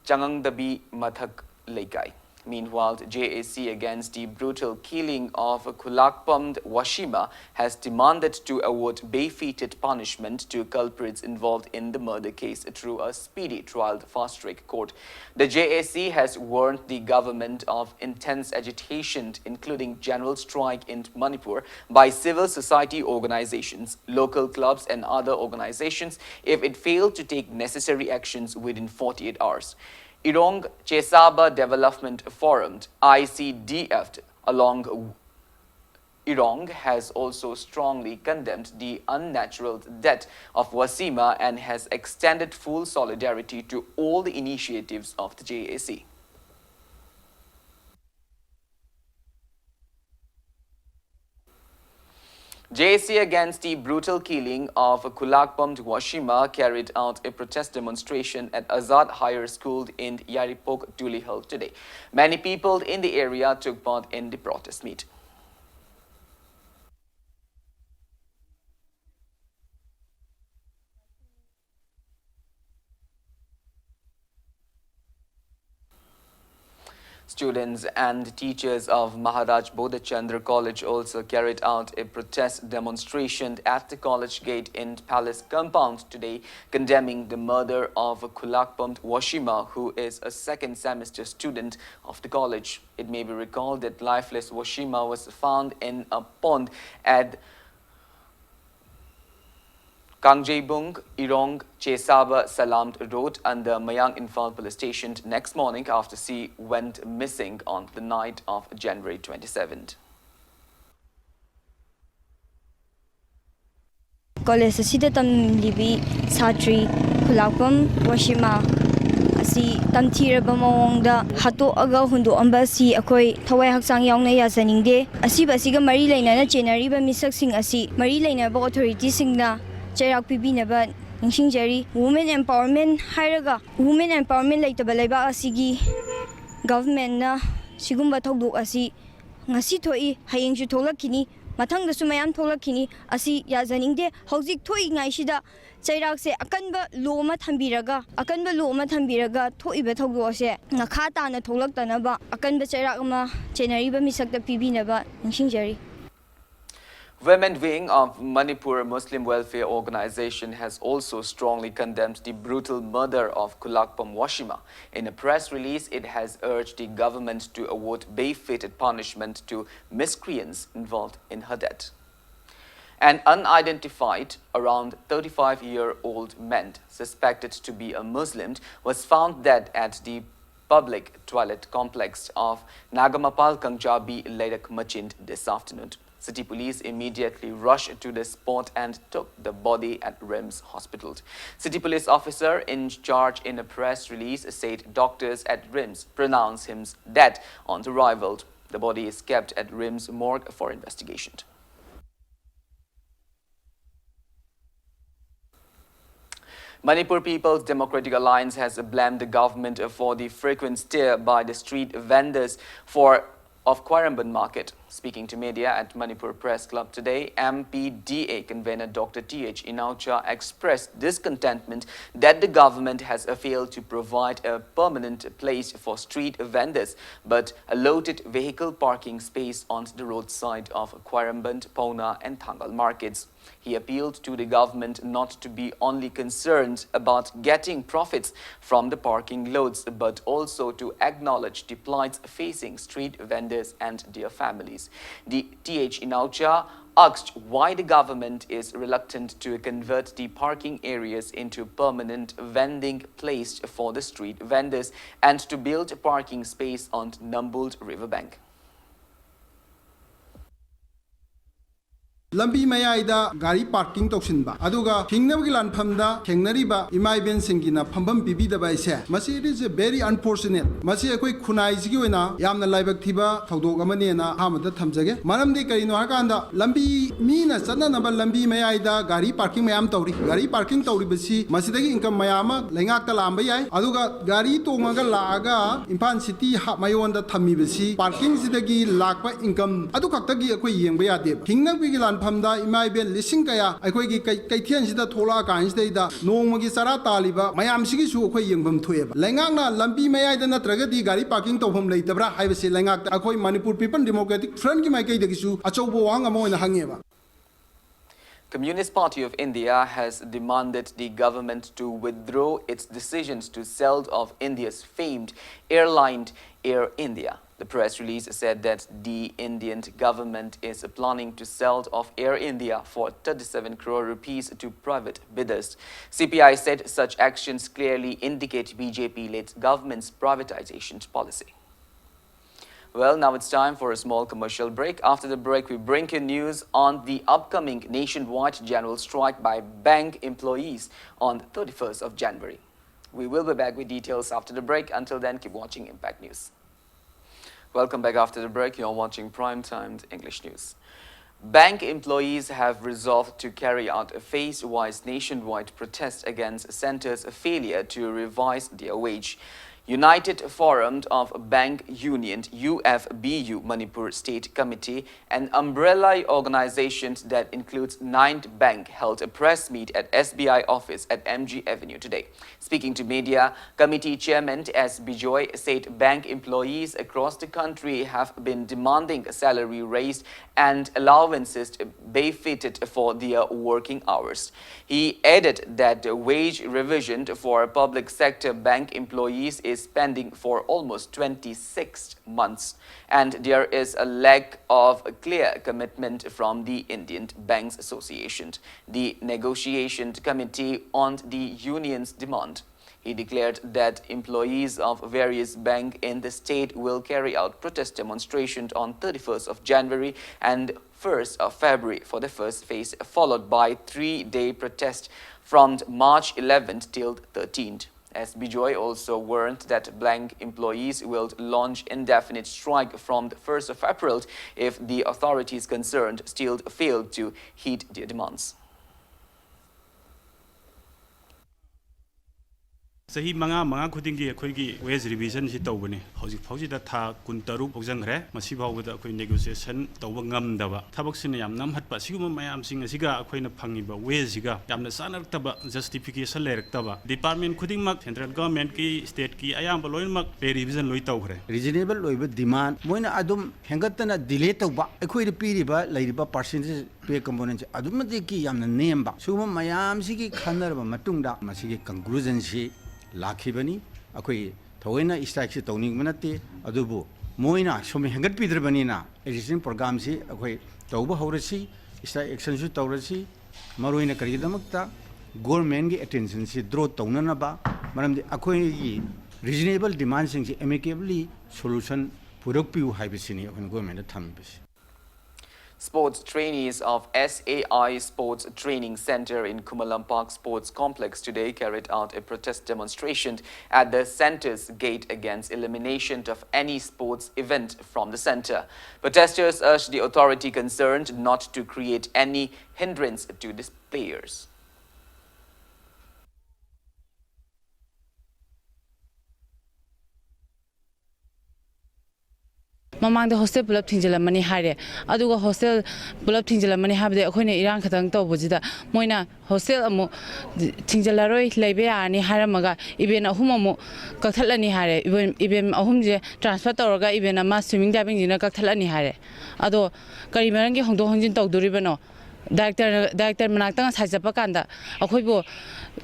Changangdabi Mathak Leikai. Meanwhile, J A C against the brutal killing of Kulakpam Washima has demanded to award befitted punishment to culprits involved in the murder case through a speedy trial fast-track court. The J A C has warned the government of intense agitation, including general strike in Manipur by civil society organizations, local clubs, and other organizations if it failed to take necessary actions within forty-eight hours. Irong Chesaba Development Forum, I C D F, along Irong has also strongly condemned the unnatural death of Wasima and has extended full solidarity to all the initiatives of the J A C. J A C against the brutal killing of Kulakpam Washima carried out a protest demonstration at Azad Higher School in Yairipok Tulihal today. Many people in the area took part in the protest meet. Students and teachers of Maharaj Bodhchandra College also carried out a protest demonstration at the college gate in Palace compound today, condemning the murder of Khulakpam Washima, who is a second semester student of the college. It may be recalled that lifeless Washima was found in a pond at Kangjeibung Irong Chesaba Salam Road under Mayang Imphal Police Station next morning after she went missing on the night of January twenty-seventh. College ꯑꯁꯤꯗ ꯇꯝꯂꯤꯕꯤ ꯁꯥꯇ꯭ꯔꯤ ꯈꯨꯂꯥꯛꯄꯝ ꯋꯥꯁꯤꯃꯥ ꯑꯁꯤ ꯇꯝꯊꯤꯔꯕ ꯃꯑꯣꯡꯗ ꯍꯥꯠꯇꯣꯛꯑꯒ ꯍꯨꯟꯗꯣꯛꯑꯝꯕ ꯑꯁꯤ ꯑꯩꯈꯣꯏ ꯊꯋꯥꯏ ꯍꯛꯆꯥꯡ ꯌꯥꯎꯅ ꯌꯥꯖꯅꯤꯡꯗꯦ꯫ ꯑꯁꯤꯕ ꯑꯁꯤꯒ ꯃꯔꯤ ꯂꯩꯅꯅ ꯆꯦꯟꯅꯔꯤꯕ ꯃꯤꯁꯛꯁꯤꯡ ꯑꯁꯤ ꯃꯔꯤ ꯂꯩꯅꯕ ꯑꯣꯊꯣꯔꯤꯇꯤꯁꯤꯡꯅ ꯆꯩꯔꯥꯛ ꯄꯤꯕꯤꯅꯕ ꯅꯤꯡꯁꯤꯡꯖꯔꯤ꯫ Women empowerment ꯍꯥꯏꯔꯒ women empowerment ꯂꯩꯇꯕ ꯂꯩꯕꯥꯛ ꯑꯁꯤꯒꯤ ꯒꯚꯔꯟꯃꯦꯟꯅ ꯁꯤꯒꯨꯝꯕ ꯊꯧꯗꯣꯛ ꯑꯁꯤ ꯉꯁꯤ ꯊꯣꯛꯏ, ꯍꯌꯦꯡꯁꯨ ꯊꯣꯛꯂꯛꯈꯤꯅꯤ, ꯃꯊꯪꯗꯁꯨ ꯃꯌꯥꯝ ꯊꯣꯛꯂꯛꯈꯤꯅꯤ꯫ ꯑꯁꯤ ꯌꯥꯖꯅꯤꯡꯗꯦ꯫ ꯍꯧꯖꯤꯛ ꯊꯣꯛꯏꯉꯩꯁꯤꯗ ꯆꯩꯔꯥꯛꯁꯦ ꯑꯀꯟꯕ ꯂꯣ ꯑꯃ ꯊꯝꯕꯤꯔꯒ, ꯑꯀꯟꯕ ꯂꯣ ꯑꯃ ꯊꯝꯕꯤꯔꯒ ꯊꯣꯛꯏꯕ ꯊꯧꯗꯣꯛ ꯑꯁꯦ ꯃꯈꯥ ꯇꯥꯅ ꯊꯣꯛꯂꯛꯇꯅꯕ ꯑꯀꯟꯕ ꯆꯩꯔꯥꯛ ꯑꯃ ꯆꯦꯟꯅꯔꯤꯕ ꯃꯤꯁꯛꯇ ꯄꯤꯕꯤꯅꯕ ꯅꯤꯡꯁꯤꯡꯖꯔꯤ꯫ Women wing of Manipur Muslim Welfare Organization has also strongly condemned the brutal murder of Khulakpam Washima. In a press release, it has urged the government to award befitted punishment to miscreants involved in her death. An unidentified, around thirty-five-year-old man, suspected to be a Muslim, was found dead at the public toilet complex of Nagamapal Kangjabi Leirak Machin this afternoon. City police immediately rushed to the spot and took the body at RIMS Hospital. City police officer in charge in a press release said doctors at RIMS pronounced him dead on arrival. The body is kept at RIMS morgue for investigation. Manipur People's Democratic Alliance has blamed the government for the frequent stare by the street vendors for of Khwairamband market. Speaking to media at Manipur Press Club today, M P D A convener Doctor T H Inaucha expressed discontentment that the government has failed to provide a permanent place for street vendors, but allotted vehicle parking space on the roadside of Khwairamband, Paona and Thangal markets. He appealed to the government not to be only concerned about getting profits from the parking lots, but also to acknowledge the plight facing street vendors and their families. The T H Inaucha asked why the government is reluctant to convert the parking areas into permanent vending place for the street vendors and to build parking space on Nambold riverbank. ꯂꯝꯕꯤ ꯃꯌꯥꯏꯗ ꯒꯥꯔꯤ parking ꯇꯧꯁꯤꯟꯕ, ꯑꯗꯨꯒ ꯍꯤꯡꯅꯕꯒꯤ ꯂꯥꯟꯐꯝꯗ ꯊꯦꯡꯅꯔꯤꯕ ꯏꯃꯥ ꯏꯕꯦꯟꯁꯤꯡꯒꯤꯅ ꯐꯝꯐꯝ ꯄꯤꯕꯤꯗꯕ ꯍꯥꯏꯁꯦ, ꯃꯁꯤ it is a very unfortunate. ꯃꯁꯤ ꯑꯩꯈꯣꯏ ꯈꯨꯟꯅꯥꯏꯁꯤꯒꯤ ꯑꯣꯏꯅ ꯌꯥꯝꯅ ꯂꯥꯏꯕꯛ ꯊꯤꯕ ꯊꯧꯗꯣꯛ ꯑꯃꯅꯦꯅ ꯑꯍꯥꯟꯕꯗ ꯊꯝꯖꯒꯦ꯫ ꯃꯔꯝꯗꯤ ꯀꯔꯤꯅꯣ ꯍꯥꯏꯀꯥꯟꯗ, ꯂꯝꯕꯤ, ꯃꯤꯅ ꯆꯠꯅꯅꯕ ꯂꯝꯕꯤ ꯃꯌꯥꯏꯗ ꯒꯥꯔꯤ ꯄꯥꯔꯀꯤꯡ ꯃꯌꯥꯝ ꯇꯧꯔꯤ꯫ ꯒꯥꯔꯤ ꯄꯥꯔꯀꯤꯡ ꯇꯧꯔꯤꯕꯁꯤ ꯃꯁꯤꯗꯒꯤ ꯏꯟꯀꯝ ꯃꯌꯥꯝ ꯑꯃ ꯂꯩꯉꯥꯛꯇ ꯂꯥꯛꯑꯝꯕ ꯌꯥꯏ꯫ ꯑꯗꯨꯒ ꯒꯥꯔꯤ ꯇꯣꯡꯉꯒ ꯂꯥꯛꯑꯒ ꯏꯝꯐꯥꯜ ꯁꯤꯇꯤ ꯍꯥ-, ꯃꯌꯣꯟꯗ ꯊꯝꯃꯤꯕꯁꯤ ꯄꯥꯔꯀꯤꯡꯁꯤꯗꯒꯤ ꯂꯥꯛꯄ ꯏꯟꯀꯝ ꯑꯗꯨ ꯈꯛꯇꯒꯤ ꯑꯩꯈꯣꯏ ꯌꯦꯡꯕ ꯌꯥꯗꯦꯕ꯫ ꯍꯤꯡꯅꯕꯒꯤ ꯂꯥꯟꯐꯝꯗ ꯏꯃꯥ ꯏꯕꯦꯟ ꯂꯤꯁꯤꯡ ꯀꯌꯥ ꯑꯩꯈꯣꯏꯒꯤ ꯀꯩ-, ꯀꯩꯊꯦꯜꯁꯤꯗ ꯊꯣꯛꯂꯛꯑꯀꯥꯟꯁꯤꯗꯩꯗ ꯅꯣꯡꯃꯒꯤ ꯆꯔꯥ ꯇꯥꯜꯂꯤꯕ ꯃꯌꯥꯝꯁꯤꯒꯤꯁꯨ ꯑꯩꯈꯣꯏ ꯌꯦꯡꯐꯝ ꯊꯣꯛꯑꯦꯕ꯫ ꯂꯩꯉꯥꯛꯅ ꯂꯝꯕꯤ ꯃꯌꯥꯏꯗ ꯅꯠꯇ꯭ꯔꯒꯗꯤ ꯒꯥꯔꯤ ꯄꯥꯔꯀꯤꯡ ꯇꯧꯐꯝ ꯂꯩꯇꯕ꯭ꯔꯥ ꯍꯥꯏꯕꯁꯤ ꯂꯩꯉꯥꯛꯇ ꯑꯩꯈꯣꯏ ꯃꯅꯤꯄꯨꯔ ꯄꯤꯄꯜ ꯗꯦꯃꯣꯀ꯭ꯔꯦꯇꯤꯛ ꯐ꯭ꯔꯟꯠꯀꯤ ꯃꯥꯏꯀꯩꯗꯒꯤꯁꯨ ꯑꯆꯧꯕ ꯋꯥꯍꯪ ꯑꯃ ꯑꯣꯏꯅ ꯍꯪꯉꯦꯕ꯫ Communist Party of India has demanded the government to withdraw its decisions to sell off India's famed airline Air India. The press release said that the Indian government is planning to sell off Air India for thirty-seven crore rupees to private bidders. C P I said such actions clearly indicate B J P-led government's privatization policy. Well, now it's time for a small commercial break. After the break, we bring you news on the upcoming nationwide general strike by bank employees on the thirty-first of January. We will be back with details after the break. Until then, keep watching Impact News. Welcome back after the break. You're watching Prime Time English News. Bank employees have resolved to carry out a phase-wise nationwide protest against centre's failure to revise their wage. United Forum of Bank Union, U F B U, Manipur State Committee, an umbrella organization that includes nine banks, held a press meet at S B I office at M G Avenue today. Speaking to media, committee chairman S Bijoy said bank employees across the country have been demanding salary raise and allowances befitted for their working hours. He added that the wage revision for public sector bank employees is pending for almost twenty-six months, and there is a lack of a clear commitment from the Indian Banks Association, the negotiation committee, on the union's demand. He declared that employees of various banks in the state will carry out protest demonstrations on thirty-first of January and first of February for the first phase, followed by three-day protest from March eleventh till thirteenth. S Bijoy also warned that bank employees will launch indefinite strike from the first of April if the authorities concerned still fail to heed their demands. ꯆꯍꯤ ꯃꯉꯥ ꯃꯉꯥ ꯈꯨꯗꯤꯡꯒꯤ ꯑꯩꯈꯣꯏꯒꯤ wage ꯔꯤꯚꯤꯖꯟꯁꯤ ꯇꯧꯕꯅꯤ꯫ ꯍꯧꯖꯤꯛ ꯐꯥꯎꯁꯤꯗ ꯊꯥ ꯀꯨꯟꯇꯔꯨꯛ ꯍꯧꯖꯤꯟꯈ꯭ꯔꯦ꯫ ꯃꯁꯤ ꯐꯥꯎꯕꯗ ꯑꯩꯈꯣꯏ ꯅꯦꯒꯣꯁꯤꯌꯦꯁꯟ ꯇꯧꯕ ꯉꯝꯗꯕ, ꯊꯕꯛꯁꯤꯅ ꯌꯥꯝ ꯅꯝꯍꯠꯄ, ꯁꯤꯒꯨꯝꯕ ꯃꯌꯥꯝꯁꯤꯡ ꯑꯁꯤꯒ ꯑꯩꯈꯣꯏꯅ ꯐꯪꯉꯤꯕ ꯋꯦꯖꯁꯤꯒ ꯌꯥꯝꯅ ꯆꯥꯟꯅꯔꯛꯇꯕ, ꯖꯁꯇꯤꯐꯤꯀꯦꯁꯟ ꯂꯩꯔꯛꯇꯕ, ꯗꯤꯄꯥꯔꯠꯃꯦꯟ ꯈꯨꯗꯤꯡꯃꯛ, ꯁꯦꯟꯇ꯭ꯔꯦꯜ ꯒꯚꯔꯟꯃꯦꯟꯠꯀꯤ, ꯁ꯭ꯇꯦꯠꯀꯤ ꯑꯌꯥꯝꯕ ꯂꯣꯏꯅꯃꯛ ꯄꯦ ꯔꯤꯚꯤꯖꯟ ꯂꯣꯏ ꯇꯧꯈ꯭ꯔꯦ꯫ ꯔꯤꯖꯅꯦꯕꯜ ꯑꯣꯏꯕ ꯗꯤꯃꯥꯟ ꯃꯣꯏꯅ ꯑꯗꯨꯝ ꯍꯦꯟꯒꯠꯇꯅ ꯗꯤꯂꯦ ꯇꯧꯕ, ꯑꯩꯈꯣꯏꯗ ꯄꯤꯔꯤꯕ ꯂꯩꯔꯤꯕ ꯄꯥꯔꯁꯦꯟꯇꯦꯖ ꯄꯦ ꯀꯝꯄꯣꯅꯦꯟꯁꯦ ꯑꯗꯨꯛꯀꯤ ꯃꯇꯤꯛ ꯌꯥꯝꯅ ꯅꯦꯝꯕ, ꯁꯤꯒꯨꯝꯕ ꯃꯌꯥꯝꯁꯤꯒꯤ ꯈꯟꯅꯔꯕ ꯃꯇꯨꯡꯗ ꯃꯁꯤꯒꯤ ꯀꯟꯀ꯭ꯂꯨꯖꯟꯁꯤ ꯂꯥꯛꯈꯤꯕꯅꯤ꯫ ꯑꯩꯈꯣꯏ ꯊꯑꯣꯏꯅ ꯁ꯭ꯇ꯭ꯔꯥꯏꯛꯁꯤ ꯇꯧꯅꯤꯡꯕ ꯅꯠꯇꯦ, ꯑꯗꯨꯕꯨ ꯃꯣꯏꯅ ꯁꯨꯝ ꯍꯦꯟꯒꯠꯄꯤꯗ꯭ꯔꯕꯅꯤꯅ ꯑꯦꯖꯤꯁꯇꯦꯟꯁ ꯄ꯭ꯔꯣꯒ꯭ꯔꯥꯝꯁꯤ ꯑꯩꯈꯣꯏ ꯇꯧꯕ ꯍꯧꯔꯁꯤ, ꯁ꯭ꯇ꯭ꯔꯥꯏꯛ ꯑꯦꯛꯁꯟꯁꯨ ꯇꯧꯔꯁꯤ꯫ ꯃꯔꯨꯑꯣꯏꯅ ꯀꯔꯤꯒꯤꯗꯃꯛꯇ ꯒꯣꯔꯃꯦꯟꯒꯤ ꯑꯦꯇꯦꯟꯁꯟꯁꯤ ꯗ꯭ꯔꯣ ꯇꯧꯅꯅꯕ, ꯃꯔꯝꯗꯤ ꯑꯩꯈꯣꯏꯒꯤ ꯔꯤꯖꯅꯦꯕꯜ ꯗꯤꯃꯥꯟꯁꯤꯡꯁꯤ ꯑꯦꯃꯤꯀꯦꯕꯂꯤ ꯁꯣꯂꯨꯁꯟ ꯄꯨꯔꯛꯄꯤꯌꯨ ꯍꯥꯏꯕꯁꯤꯅꯤ ꯑꯩꯈꯣꯏꯅ ꯒꯣꯔꯃꯦꯟꯗ ꯊꯝꯃꯤꯕꯁꯤ꯫ Sports trainees of S A I Sports Training Center in Khummalampak Sports Complex today carried out a protest demonstration at the center's gate against elimination of any sports event from the center. Protesters urged the authority concerned not to create any hindrance to the players. ꯃꯃꯥꯡꯗ hostel ꯄꯨꯂꯞ ꯊꯤꯡꯖꯤꯜꯂꯝꯃꯅꯤ ꯍꯥꯏꯔꯦ꯫ ꯑꯗꯨꯒ hostel ꯄꯨꯂꯞ ꯊꯤꯡꯖꯤꯜꯂꯝꯃꯅꯤ ꯍꯥꯏꯕꯗꯤ ꯑꯩꯈꯣꯏꯅ ꯏꯔꯥꯡ ꯈꯛꯇꯪ ꯇꯧꯕꯁꯤꯗ ꯃꯣꯏꯅ ꯍꯣꯁꯇꯦꯜ ꯑꯃꯨꯛ ꯊꯤꯡꯖꯤꯜꯂꯔꯣꯏ, ꯂꯩꯕ ꯌꯥꯔꯅꯤ ꯍꯥꯏꯔꯝꯃꯒ ꯏꯚꯦꯟ ꯑꯍꯨꯝ ꯑꯃꯨꯛ ꯀꯛꯊꯠꯂꯅꯤ ꯍꯥꯏꯔꯦ꯫ ꯏꯚꯦꯟ, ꯏꯚꯦꯟ ꯑꯍꯨꯝꯁꯦ ꯇ꯭ꯔꯥꯟꯁꯐꯔ ꯇꯧꯔꯒ ꯏꯚꯦꯟ ꯑꯃ ꯁ꯭ꯋꯤꯃꯤꯡ ꯗꯥꯏꯚꯤꯡꯁꯤꯅ ꯀꯛꯊꯠꯂꯅꯤ ꯍꯥꯏꯔꯦ꯫ ꯑꯗꯣ ꯀꯔꯤ ꯃꯔꯝꯒꯤ ꯍꯣꯡꯗꯣꯛ ꯍꯣꯡꯖꯤꯟ ꯇꯧꯗꯣꯔꯤꯕꯅꯣ? ꯗꯥꯏꯔꯦꯛꯇꯔ, ꯗꯥꯏꯔꯦꯛꯇꯔ ꯃꯅꯥꯛꯇ ꯉꯁꯥꯏ ꯆꯠꯄ ꯀꯥꯟꯗ ꯑꯩꯈꯣꯏꯕꯨ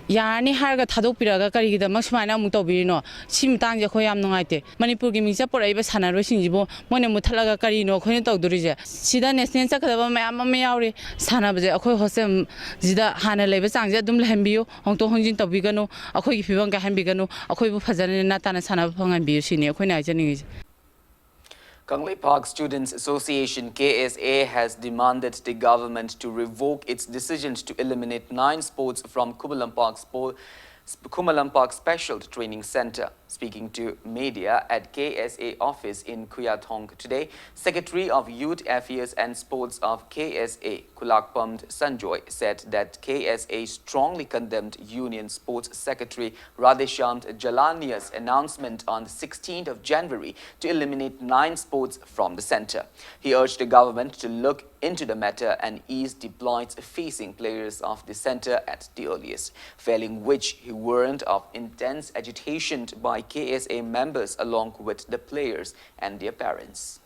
ꯌꯥꯔꯅꯤ ꯍꯥꯏꯔꯒ ꯊꯥꯗꯣꯛꯄꯤꯔꯒ ꯀꯔꯤꯒꯤꯗꯃꯛ ꯁꯨꯃꯥꯏꯅ ꯑꯃꯨꯛ ꯇꯧꯕꯤꯔꯤꯅꯣ? ꯁꯤ ꯃꯇꯥꯡꯁꯦ ꯑꯩꯈꯣꯏ ꯌꯥꯝ ꯅꯨꯡꯉꯥꯏꯇꯦ꯫ ꯃꯅꯤꯄꯨꯔꯒꯤ ꯃꯤꯡꯆꯠ ꯄꯨꯔꯛꯏꯕ ꯁꯥꯟꯅꯔꯣꯏꯁꯤꯡꯁꯤꯕꯨ ꯃꯣꯏꯅ ꯃꯨꯠꯊꯠꯂꯒ ꯀꯔꯤꯅꯣ ꯑꯩꯈꯣꯏꯅ ꯇꯧꯗꯣꯔꯤꯁꯦ? ꯁꯤꯗ ꯅꯦꯁꯅꯦꯜ ꯆꯠꯀꯗꯕ ꯃꯌꯥꯝ ꯑꯃ ꯌꯥꯎꯔꯤ꯫ ꯁꯥꯟꯅꯕꯁꯦ ꯑꯩꯈꯣꯏ ꯍꯣꯁꯇꯦꯜꯁꯤꯗ ꯑꯗꯨꯝ ꯂꯩꯍꯟꯕꯤꯌꯨ, ꯍꯣꯡꯗꯣꯛ ꯍꯣꯡꯖꯤꯟ ꯇꯧꯕꯤꯒꯅꯨ, ꯑꯩꯈꯣꯏꯒꯤ ꯐꯤꯕꯝ ꯀꯥꯏꯍꯟꯕꯤꯒꯅꯨ, ꯑꯩꯈꯣꯏꯕꯨ ꯐꯖꯅ ꯅꯦꯅꯥ ꯇꯥꯅ ꯁꯥꯟꯅꯕ ꯐꯪꯍꯟꯕꯤꯌꯨ, ꯁꯤꯅꯤ ꯑꯩꯈꯣꯏꯅ ꯍꯥꯏꯖꯅꯤꯡꯉꯤꯁꯦ꯫ Kangleipak Students Association, K S A, has demanded the government to revoke its decision to eliminate nine sports from Khumallampak, Spo- Khumallampak Special Training Center. Speaking to media at K S A office in Khuyatong today, Secretary of Youth Affairs and Sports of K S A, Kulakpam Sanjoy, said that K S A strongly condemned Union Sports Secretary Radheshyam Jalania's announcement on the sixteenth of January to eliminate nine sports from the center. He urged the government to look into the matter and ease the plight facing players of the center at the earliest, failing which he warned of intense agitation by K S A members along with the players and their parents.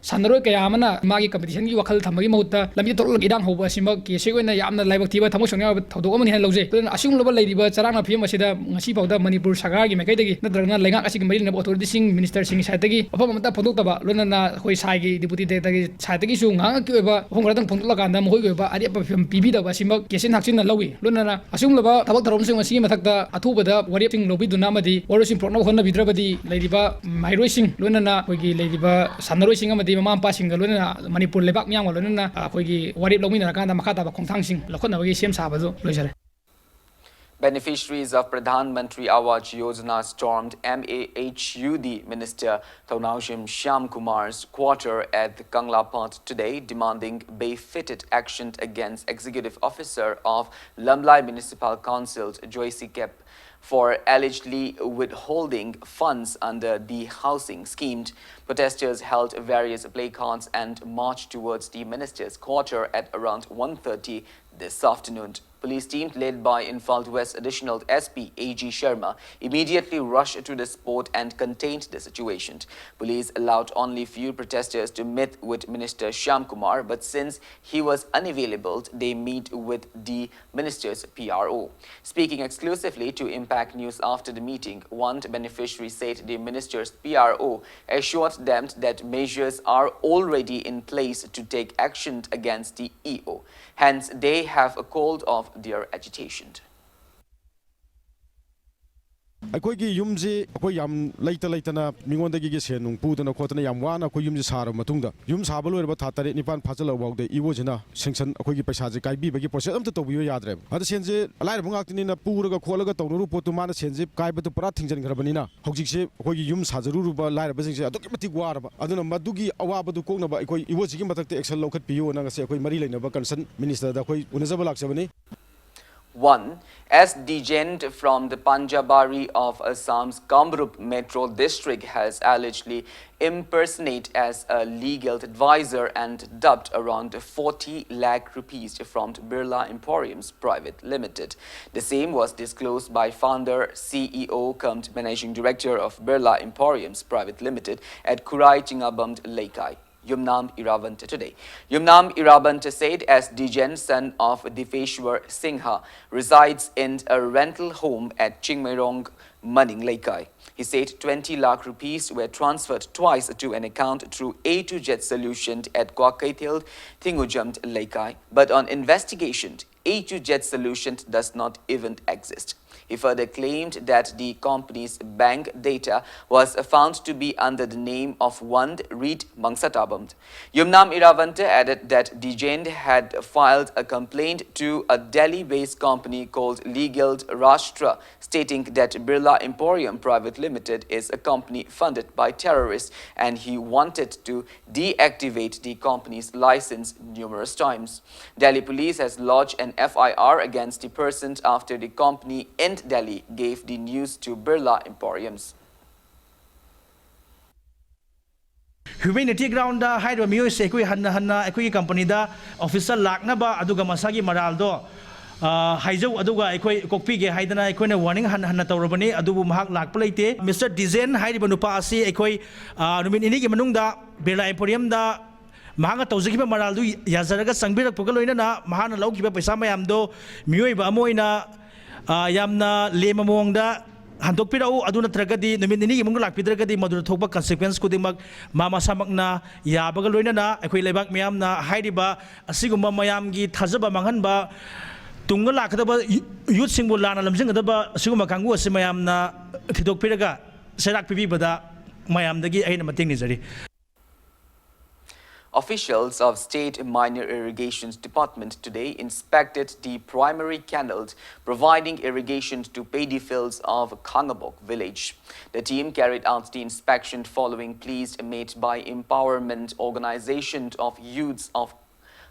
ꯁꯥꯟꯅꯔꯣꯏ ꯀꯌꯥ ꯑꯃꯅ ꯃꯥꯒꯤ ꯀꯝꯄꯤꯇꯤꯁꯟꯒꯤ ꯋꯥꯈꯜ ꯊꯝꯕꯒꯤ ꯃꯍꯨꯠꯇ ꯂꯝꯕꯤ ꯊꯣꯛꯂꯛꯂꯒ ꯏꯔꯥꯡ ꯍꯧꯕ ꯑꯁꯤꯃꯛ ꯀꯦ ꯑꯦꯁ ꯑꯦꯒꯤ ꯑꯣꯏꯅ ꯌꯥꯝꯅ ꯂꯥꯏꯕꯛ ꯊꯤꯕ, ꯊꯃꯣꯏ ꯁꯣꯛꯅꯤꯡꯉꯥꯏ ꯑꯣꯏꯕ ꯊꯧꯗꯣꯛ ꯑꯃꯅꯤ ꯍꯥꯏꯅ ꯂꯧꯖꯩ꯫ ꯑꯗꯨꯅ ꯑꯁꯤꯒꯨꯝꯂꯕ ꯂꯩꯔꯤꯕ ꯆꯔꯥꯡꯅꯕ ꯐꯤꯕꯝ ꯑꯁꯤꯗ ꯉꯁꯤ ꯐꯥꯎꯗ ꯃꯅꯤꯄꯨꯔ ꯁꯔꯀꯥꯔꯒꯤ ꯃꯥꯏꯀꯩꯗꯒꯤ ꯅꯠꯇ꯭ꯔꯒꯅ ꯂꯩꯉꯥꯛ ꯑꯁꯤꯒꯤ ꯃꯔꯤ ꯂꯩꯅꯕ ꯑꯣꯊꯣꯔꯤꯇꯤꯁꯤꯡ, ꯃꯤꯅꯤꯁꯇꯔꯁꯤꯡꯒꯤ ꯁꯥꯏꯠꯇꯒꯤ ꯋꯥꯐꯝ ꯑꯃꯠꯇ ꯐꯣꯡꯗꯣꯛꯇꯕ, ꯂꯣꯏꯅꯅ ꯑꯩꯈꯣꯏ ꯁꯥꯏꯒꯤ ꯗꯤꯄꯨꯇꯤ ꯗꯥꯏꯔꯦꯛꯇꯔꯒꯤ ꯁꯥꯏꯠꯇꯒꯤ ꯁꯥꯏꯠꯇꯒꯤꯁꯨ ꯉꯥꯏꯍꯥꯛꯀꯤ ꯑꯣꯏꯕ ꯋꯥꯐꯝ ꯈꯔꯗꯪ ꯐꯣꯡꯗꯣꯛꯂꯀꯥꯟꯗ ꯃꯈꯣꯏꯒꯤ ꯑꯣꯏꯕ ꯑꯔꯦꯞꯄ ꯐꯤꯕꯝ ꯄꯤꯕꯤꯗꯕ ꯑꯁꯤꯃꯛ ꯀꯦ ꯑꯦꯁ ꯑꯦꯅ ꯍꯛꯆꯤꯟꯅ ꯂꯧꯏ꯫ ꯂꯣꯏꯅꯅ ꯑꯁꯤꯒꯨꯝꯂꯕ ꯊꯕꯛ ꯊꯧꯔꯝꯁꯤꯡ ꯑꯁꯤꯒꯤ ꯃꯊꯛꯇ ꯑꯊꯨꯕꯗ ꯋꯥꯔꯦꯞꯁꯤꯡ ꯂꯧꯕꯤꯗꯨꯅ ꯑꯃꯗꯤ ꯋꯥꯔꯦꯞꯁꯤꯡ ꯄꯨꯔꯛꯅꯕ ꯍꯣꯠꯅꯕꯤꯗ꯭ꯔꯕꯗꯤ ꯂꯩꯔꯤꯕ ꯃꯍꯩꯔꯣꯏꯁꯤꯡ, ꯂꯣꯏꯅꯅ ꯑꯩꯈꯣꯏꯒꯤ ꯂꯩꯔꯤꯕ ꯁꯥꯟꯅꯔꯣꯏꯁꯤꯡ ꯑꯃꯗꯤ ꯃꯃꯥ ꯃꯄꯥꯁꯤꯡꯒ ꯂꯣꯏꯅꯅ ꯃꯅꯤꯄꯨꯔ ꯂꯩꯕꯥꯛ ꯃꯤꯌꯥꯝꯒ ꯂꯣꯏꯅꯅ ꯑꯩꯈꯣꯏꯒꯤ ꯋꯥꯔꯦꯞ ꯂꯧꯃꯤꯟꯅꯔꯀꯥꯟꯗ ꯃꯈꯥ ꯇꯥꯕ ꯈꯣꯡꯊꯥꯡꯁꯤꯡ ꯂꯧꯈꯠꯅꯕꯒꯤ ꯁꯦꯝ ꯁꯥꯕꯗꯨ ꯂꯣꯏꯖꯔꯦ꯫ Beneficiaries of Pradhan Mantri Awas Yojana stormed M A H U D Minister Thounaojam Shyamkumar's quarter at Kanglapat today, demanding barefooted action against Executive Officer of Lamlai Municipal Council, Joyce Kep for allegedly withholding funds under the housing scheme. Protesters held various placards and marched towards the minister's quarter at around one thirty this afternoon. Police team led by Imphal West Additional S P A G Sharma immediately rushed to the spot and contained the situation. Police allowed only few protesters to meet with Minister Shyam Kumar, but since he was unavailable, they meet with the minister's P R O. Speaking exclusively to Impact News after the meeting, one beneficiary said the minister's P R O assured them that measures are already in place to take action against the E O. Hence, they have called off their agitation. ꯑꯩꯈꯣꯏꯒꯤ ꯌꯨꯝꯁꯤ ꯑꯩꯈꯣꯏ ꯌꯥꯝ ꯂꯩꯇ ꯂꯩꯇꯅ ꯃꯤꯉꯣꯟꯗꯒꯤ ꯁꯦꯟ ꯅꯨꯡ ꯄꯨꯗꯅ ꯈꯣꯠꯇꯅ ꯌꯥꯝ ꯋꯥꯅ ꯑꯩꯈꯣꯏ ꯌꯨꯝꯁꯤ ꯁꯥꯔꯕ ꯃꯇꯨꯡꯗ, ꯌꯨꯝ ꯁꯥꯕ ꯂꯣꯏꯔꯕ ꯊꯥ ꯇꯔꯦꯠ ꯅꯤꯄꯥꯟ ꯐꯥꯖꯤꯜꯂꯛꯐꯥꯎꯗ ꯏ ꯑꯣꯁꯤꯅ ꯁꯦꯡꯁꯟ ꯑꯩꯈꯣꯏꯒꯤ ꯄꯩꯁꯥꯁꯦ ꯀꯥꯏꯕꯤꯕꯒꯤ ꯄ꯭ꯔꯣꯁꯦꯁ ꯑꯝꯇ ꯇꯧꯕꯤꯕ ꯌꯥꯗ꯭ꯔꯦꯕ꯫ ꯑꯗ ꯁꯦꯟꯁꯦ ꯂꯥꯏꯔꯕ ꯉꯥꯛꯇꯅꯤꯅ ꯄꯨꯔꯒ ꯈꯣꯠꯂꯒ ꯇꯧꯅꯔꯨꯕ ꯄꯣꯠꯇꯨ ꯃꯥꯅ ꯁꯦꯟꯁꯦ ꯀꯥꯏꯕꯗꯨ ꯄꯨꯔꯥ ꯊꯤꯡꯖꯤꯟꯈ꯭ꯔꯕꯅꯤꯅ, ꯍꯧꯖꯤꯛꯁꯦ ꯑꯩꯈꯣꯏꯒꯤ ꯌꯨꯝ ꯁꯥꯖꯔꯨꯔꯕ ꯂꯥꯏꯔꯕꯁꯤꯡꯁꯦ ꯑꯗꯨꯛꯀꯤ ꯃꯇꯤꯛ ꯋꯥꯔꯕ꯫ ꯑꯗꯨꯅ ꯃꯗꯨꯒꯤ ꯑꯋꯥꯕꯗꯨ ꯀꯣꯛꯅꯕ ꯑꯩꯈꯣꯏ ꯏ ꯑꯣꯁꯤꯒꯤ ꯃꯊꯛꯇ ꯑꯦꯛꯁꯟ ꯂꯧꯈꯠꯄꯤꯌꯣꯅ ꯉꯁꯤ ꯑꯩꯈꯣꯏ ꯃꯔꯤ ꯂꯩꯅꯕ ꯀꯟꯁꯔꯟ ꯃꯤꯅꯤꯁꯇꯔꯗ ꯑꯩꯈꯣꯏ ꯎꯅꯖꯕ ꯂꯥꯛꯆꯕꯅꯤ꯫ One, S. Dijen from the Panjabari of Assam's Kamrup Metro District has allegedly impersonated as a legal advisor and dubbed around forty lakh rupees from Birla Emporiums Private Limited. The same was disclosed by founder, C E O cum Managing Director of Birla Emporiums Private Limited at Khurai Chingabamd Leikai, Yumnam Iravanta today. Yumnam Iravanta said S. Dijen, son of Dipeshwar Singha, resides in a rental home at Chingmeirong, Maning Leikai. He said twenty lakh rupees were transferred twice to an account through A two Jet Solution at Kwakeithel, Thingujam Leikai. But on investigation, A two Jet Solution does not even exist. He further claimed that the company's bank data was found to be under the name of one Reed Mangsatabam. Yumnam Iravanta added that Dijen had filed a complaint to a Delhi-based company called Legal Rashtra, stating that Birla Emporium Private Limited is a company funded by terrorists and he wanted to deactivate the company's license numerous times. Delhi police has lodged an F I R against the person after the company in Delhi gave the news to Birla Emporiums. Humanity groundꯗ ꯍꯥꯏꯔꯤꯕ ꯃꯤꯑꯣꯏꯁꯦ ꯑꯩꯈꯣꯏ ꯍꯟꯅ ꯍꯟꯅ ꯑꯩꯈꯣꯏꯒꯤ ꯀꯝꯄꯅꯤꯗ ꯑꯣꯐꯤꯁꯇ ꯂꯥꯛꯅꯕ ꯑꯗꯨꯒ ꯃꯁꯥꯒꯤ ꯃꯔꯥꯜꯗꯣ, ꯑ, ꯍꯥꯏꯖꯧ ꯑꯗꯨꯒ ꯑꯩꯈꯣꯏ ꯀꯣꯛꯄꯤꯒꯦ ꯍꯥꯏꯗꯅ ꯑꯩꯈꯣꯏꯅ ꯋꯥꯔꯅꯤꯡ ꯍꯟꯅ ꯍꯟꯅ ꯇꯧꯔꯕꯅꯤ꯫ ꯑꯗꯨꯕꯨ ꯃꯍꯥꯛ ꯂꯥꯛꯄ ꯂꯩꯇꯦ꯫ ꯃꯤꯁꯇꯔ ꯗꯤꯖꯦꯟ ꯍꯥꯏꯔꯤꯕ ꯅꯨꯄꯥ ꯑꯁꯤ ꯑꯩꯈꯣꯏ, ꯑ, ꯅꯨꯃꯤꯠ ꯅꯤꯅꯤꯒꯤ ꯃꯅꯨꯡꯗ ꯕꯤꯔꯂꯥ ꯑꯦꯝꯄꯣꯔꯤꯌꯝꯗ ꯃꯍꯥꯛꯅ ꯇꯧꯖꯈꯤꯕ ꯃꯔꯥꯜꯗꯨ ꯌꯥꯖꯔꯒ ꯆꯪꯕꯤꯔꯛꯄꯒ ꯂꯣꯏꯅꯅ ꯃꯍꯥꯛꯅ ꯂꯧꯈꯤꯕ ꯄꯩꯁꯥ ꯃꯌꯥꯝꯗꯣ ꯃꯤꯑꯣꯏꯕ ꯑꯃ ꯑꯣꯏꯅ, ꯑ, ꯌꯥꯝꯅ ꯂꯦꯝꯕ ꯃꯑꯣꯡꯗ ꯍꯟꯗꯣꯛꯄꯤꯔꯛꯎ꯫ ꯑꯗꯨ ꯅꯠꯇ꯭ꯔꯒꯗꯤ ꯅꯨꯃꯤꯠ ꯅꯤꯅꯤꯒꯤ ꯃꯅꯨꯡꯗ ꯂꯥꯛꯄꯤꯗ꯭ꯔꯒꯗꯤ ꯃꯗꯨꯗ ꯊꯣꯛꯄ consequence ꯈꯨꯗꯤꯡꯃꯛ ꯃꯥ ꯃꯁꯥꯃꯛꯅ ꯌꯥꯕꯒ ꯂꯣꯏꯅꯅ ꯑꯩꯈꯣꯏ ꯂꯩꯕꯥꯛ ꯃꯤꯌꯥꯝꯅ ꯍꯥꯏꯔꯤꯕ ꯑꯁꯤꯒꯨꯝꯕ ꯃꯌꯥꯝꯒꯤ ꯊꯥꯖꯕ ꯃꯥꯡꯍꯟꯕ, ꯇꯨꯡꯗ ꯂꯥꯛꯀꯗꯕ ꯌꯨ-, youthꯁꯤꯡꯕꯨ ꯂꯥꯟꯅ ꯂꯝꯖꯤꯡꯒꯗꯕ ꯑꯁꯤꯒꯨꯝꯕ ꯀꯥꯡꯕꯨ ꯑꯁꯤ ꯃꯌꯥꯝꯅ ꯊꯤꯗꯣꯛꯄꯤꯔꯒ ꯆꯩꯔꯥꯛ ꯄꯤꯕꯤꯕꯗ ꯃꯌꯥꯝꯗꯒꯤ ꯑꯩꯅ ꯃꯇꯦꯡ ꯅꯤꯖꯔꯤ꯫ Officials of State Minor Irrigations Department today inspected the primary canal providing irrigation to paddy fields of Khangabok village. The team carried out the inspection following pleas made by Empowerment Organization of Youths of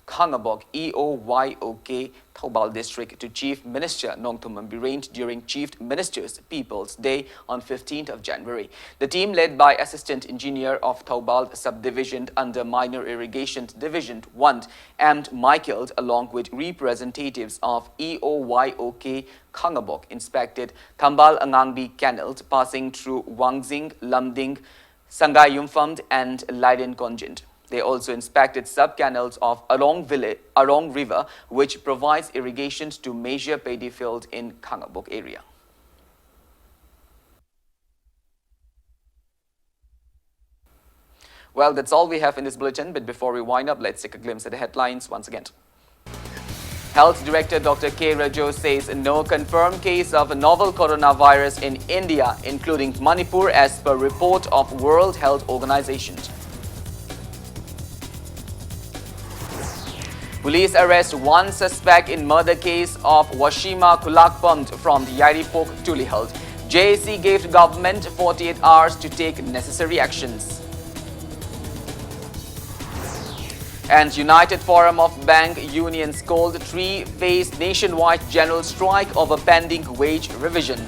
Khangabok, E O Y O K, Thoubal District to Chief Minister Nongthymmam Biren during Chief Minister's People's Day on fifteenth of January. The team, led by Assistant Engineer of Thoubal Subdivision under Minor Irrigation Division one, M Michael, along with representatives of E O Y O K Khangabok, inspected Thambal Angangbi Canal passing through Wangjing, Lamding, Sangai Yumpham and Laiden Konjin. They also inspected sub-canals of Arong village, Arong River, which provides irrigation to major paddy field in Khangabok area. Well, that's all we have in this bulletin, but before we wind up, let's take a glimpse at the headlines once again. Health Director Doctor K Rajo says no confirmed case of novel coronavirus in India, including Manipur, as per report of World Health Organization. Police arrest one suspect in murder case of Washima Kulakpam from the Yairipok Tulihal. J A C gave government forty-eight hours to take necessary actions. And United Forum of Bank Unions called three-phase nationwide general strike over pending wage revision.